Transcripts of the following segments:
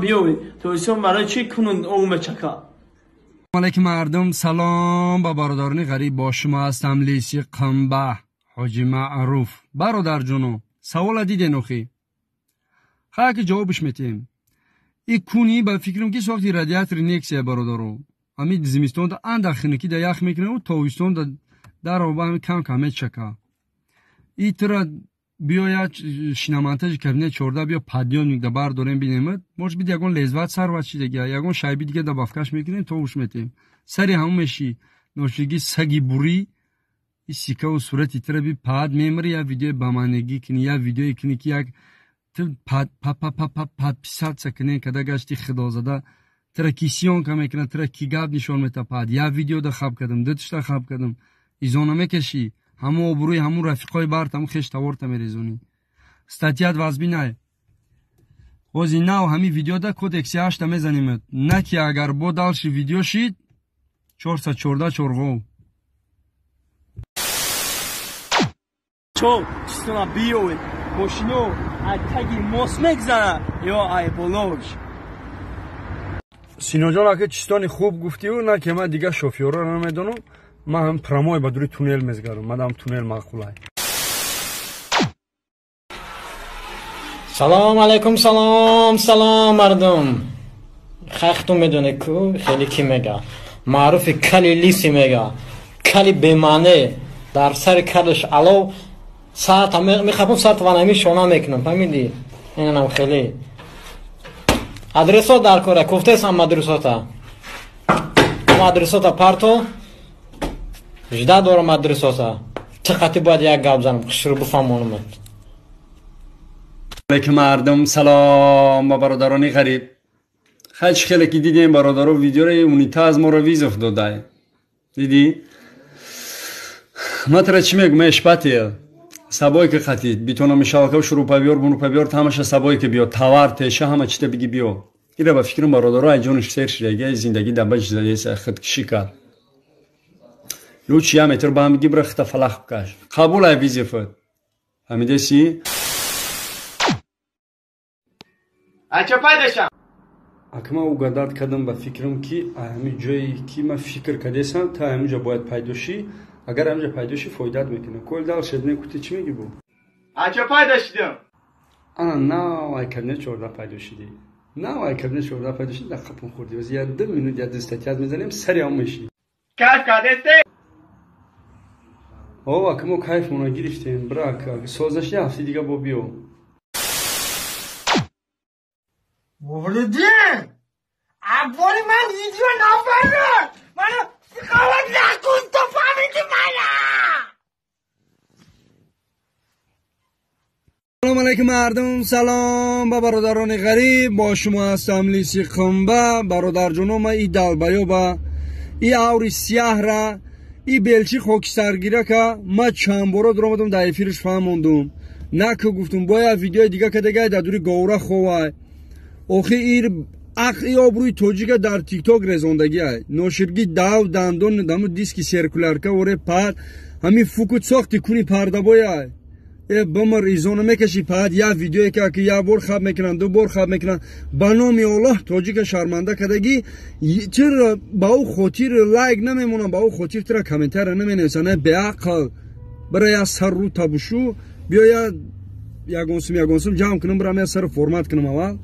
Биёвед тоҷикистон барои чӣ кунун ов мечака? Алейкум мардум, салом ба бародарони ғариб. Бо шумо ҳастам Лиси Қамба, Ҳоҷи Маъруф. Бародарҷоно, савола диден охи? Хая ки ҷавобш метиҳем. И куни ба фикрам ки сохти радиатори Нексия, бародаро. Ҳами зимистонда андак хинукӣ да ях мекунаву тобистонда дароба ҳами кам кам мечака. И тура биёяд шиномонтажи кабинет 14, биё подъёмник да бардорем, бинемад. Может быть, ягон лезват сарват шидага, ягон шайби дига да бафкаш мекунем, товуш метем. Сари ҳамун меши ношиги саги бурӣ и сикаву сурати тура би паат мемри. Я видеои баманегӣ кунӣ, я видеое кунӣ ки як ту подписаться кунем, када гашти худозада тура ки съёмка мекунад, тура ки гап нишон метапад. Я видео да хаб кардам, дутишта хаб кардам, изона мекашӣ, ҳамун обрӯи ҳамун рафиқои барт, ҳамун хеш таворта мерезонӣ. Статьят вазбинай. Ҳози нав ҳамин видеода кодекси ҳашта мезанимад. На ки агар бо дальше видео шид, 414 чорғов. Чо чистона биёвед, мошино ай таги мост мегзара ё ай болош? Синоҷон, ака, чистони хуб гуфтиу, на ки ман дига шофёрро намедонам. Ман ҳам прямой ба дури туннел мезгарам, мадам туннел маъқулай. Салом алейкум, салом, салом мардум. Хай, худтон медонед ку хеле ки мега маъруфи кали лиси мега кали бемаъне дар сари калаш алов саата мехапам, саата ванами шона мекунам, фаҳмидӣ? Инанам хеле адресот дар кора кофтесам, адресота, адресота парто жда дорам, адресота чӣ бояд як гап занам, хушрӯ бифаҳмонамад. Алейкум мардум, салом ба бародарони ғариб. Хай, чӣ хеле ки дидем, бародаро, видеоро унитаз моро вызов додай. Дидӣ? Ман тура чӣ мегӯм, эшпател сабое ки қатид битона мешалка, шурупабиёр, бунупабиёр, ҳамаша сабое ки биё, товар теша, ҳама чита биги биё. Ира ба фикрам, бародаро, ай ҷониш сер шидаги, зиндагӣ даба чизаеса, худкушӣ кард. Лучше я метр ба ҳам биги, бира хита фалах бикаш. Қабул ай вызоват, фаҳмидеси? Ача пайдашам. Ака, ман угадать кардам, ба фикрам ки ҳамин ҷое ки ман фикр кардесам, та ҳаминҷа бояд пайдо шӣ. Агар ҳаминҷа пайдо шӣ, фоидаат мекунад. Кол дальше не кути, чӣ мегӣ бо? Ача пайдо шидам. Ана нав ай кабинет 14 пайдо шидӣ, нав ай кабинет 14 пайдо шидӣ, дар қапон хӯрдӣ. Боз я 2 минут, я ду статьят мезанем, сари ҳам мешӣ. Кайф кардесте? О, ака, мо кайфмона гирифтем. Бира, ака, соз наши, ҳафти дига бо биё. Мовлудин! Абони ман видео нафарад! Мана сиқоват накун, то фаҳмиди мана! Салом алейкум мардум, салом ба бародарони ғариб. Бо шумо ҳастам Лиси Қумба. Бародарҷоно, ма и далбаёба, и аври сияҳра, и белчи хокистаргирака ма чанд бора дуромадам, дар эфирш фаҳмондум. Наку гуфтум, бояд видеои дига кадагай, дар дури говра ховай. Охи ир ақли обрӯи тоҷика дар тикток резондагиай. Ноширги дав дандон даму диски серкулярка оре пар ҳамин фуку сохти куни пардабояй. Э, бамар, изона мекаши паат, як видеое ки як бор хаб мекунанд, ду бор хаб мекунанд, ба номи Оллоҳ тоҷика шарманда кардагӣ. Чиро ба ӯ хотир лайк намемонам, ба ӯ хотир тура комментария наменависанд? Э, беақл, бира як сар рӯ табушу биё, я ягонсум ягонсум ҷамъ кунам, бирам як сару формат кунам аввал.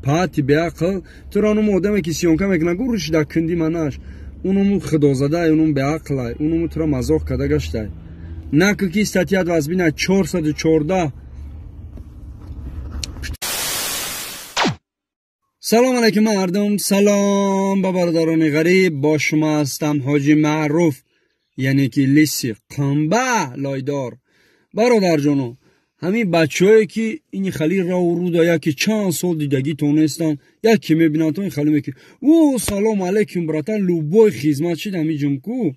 Паати беақл, тура онум одаме ки съёмка мекунад, гуруши дар кунди манаш, унуму худозадай, унум беақлай, унуму тура мазоқ карда гаштай. Наку ки статьят вазбина 414. Салом алейкум мардум, салом ба бародарони ғариб. Бо шумо ҳастам Ҳоҷи Маъруф, яъне ки Лиси Қумба лойдор. Бародарҷоно, ҳамин бачаҳое ки ини хали раву руда, яке чанд сол дидагӣ тонестанд, яке мебинанд, то ин хали меки о салом алейкум, братан, любой хизмат шид, ҳамин ҷумку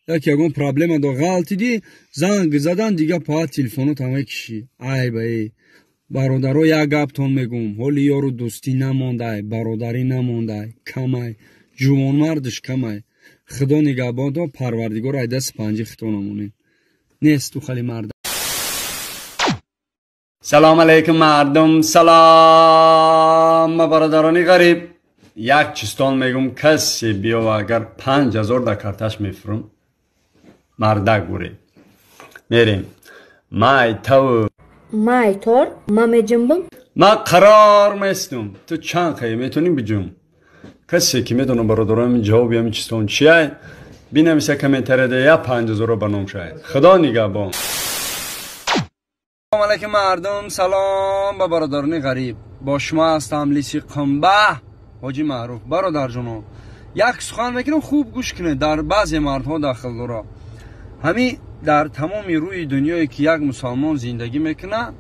яке ягон проблема до ғалтидӣ, занг задан, дига паат телефонот ҳама кишӣ. Ай ба эй бародаро, як гаптон мегӯм: ҳоли ёру дӯстӣ намондай, бародарӣ намондай, камай ҷувонмардиш камай. Худо нигаҳбонтон, Парвардигор ай дасти панҷи хито намонед. Нест ту хали марда. Салом алейкум мардум, салом бародарони ғариб. Як чистон мегум, касе биёва, агар 5000 дар карташ мефурум. Мардак буре. Мерем. Май тав. Май тор, ма меҷунбам. Ма қарор местум. Ту чанд хай метонӣ биҷум? Касе ки медонам, бародарон, ҷавоби ҳамин чистон чия, бинависа комментарияда, я 5000 ба ном шавед. Худо нигаҳбон. Салом алейкум мардум, салом ба бародарони ғариб. Бо шумо ҳастам Лиси Қумба, Ҳоҷи Маъруф. Бародарҷоно, як сухан мекунам, хуб гӯш кунед, дар баъзе мардҳо дахл дора. Ҳамин дар тамоми рӯи дунёе ки як мусалмон зиндагӣ мекунад,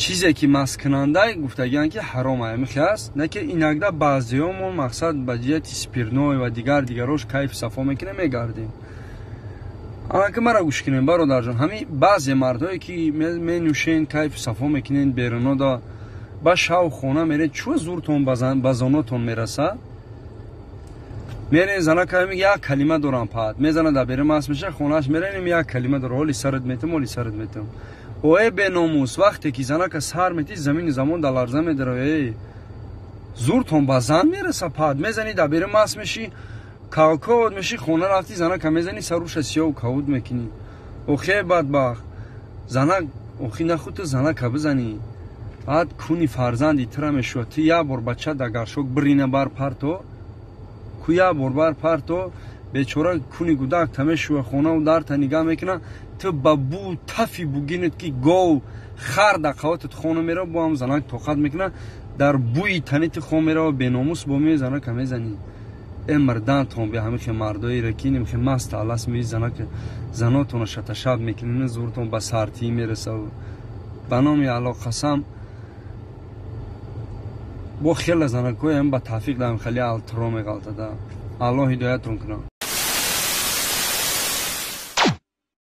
чизе ки масткунандай гуфтагианд ки ҳаром аймихи аст, не ки инакда баъзеҳомон мақсад ба ҷиҳати спиртной ва дигар дигарош кайф сафо мекунем, мегардем. Анаки мара гӯш кунем, бародарҷон, ҳамин баъзе мардҳое ки менӯшен, кайф сафо мекунен, берунода ба шав хона мерен, чӯ зуртон ба зонотон мераса? Мерен, занака як калима дорам, паат мезана, дар берун маст меша, хонааш меренем, як калима дора, ҳоли сарат метам, ҳоли сарат метам. Ое беномус, вақте ки занака сар метӣ, замини замон дар ларза медара. Э, зуртон ба зан мераса, паат мезанӣ, дар берун маст мешӣ, кавкавот мешӣ, хона рафтӣ, занака мезанӣ, саруша сиёву кавуд мекунӣ. Охе бадбахт, занак охи нахуд ту занака бизанӣ, баъд куни фарзанди тура мешӯяд. Ту як бор бача дар гаршок бирина бар парто ку, як бор бар парто, бечора куни гудак та мешӯя, хонаву дарта нигаҳ мекуна. Ту ба бу тафи бугинет ки гов хар дар қаватат хона мерава, бо ҳам занак тоқат мекуна, дар бӯи тани ту хом мерава. Беномус, бо ме занака мезанӣ. Э, мардантон бе ҳамихе мардоире ки нимхе маст алас ми занак занотона шаташаб мекунин, зуртон ба сартӣ мераса. Ба номи Алло қасам, бо хеле занакҳоям ба тавфиқ даҳам, хеле алтро меғалтада. Аллоҳ ҳидоятон кунад.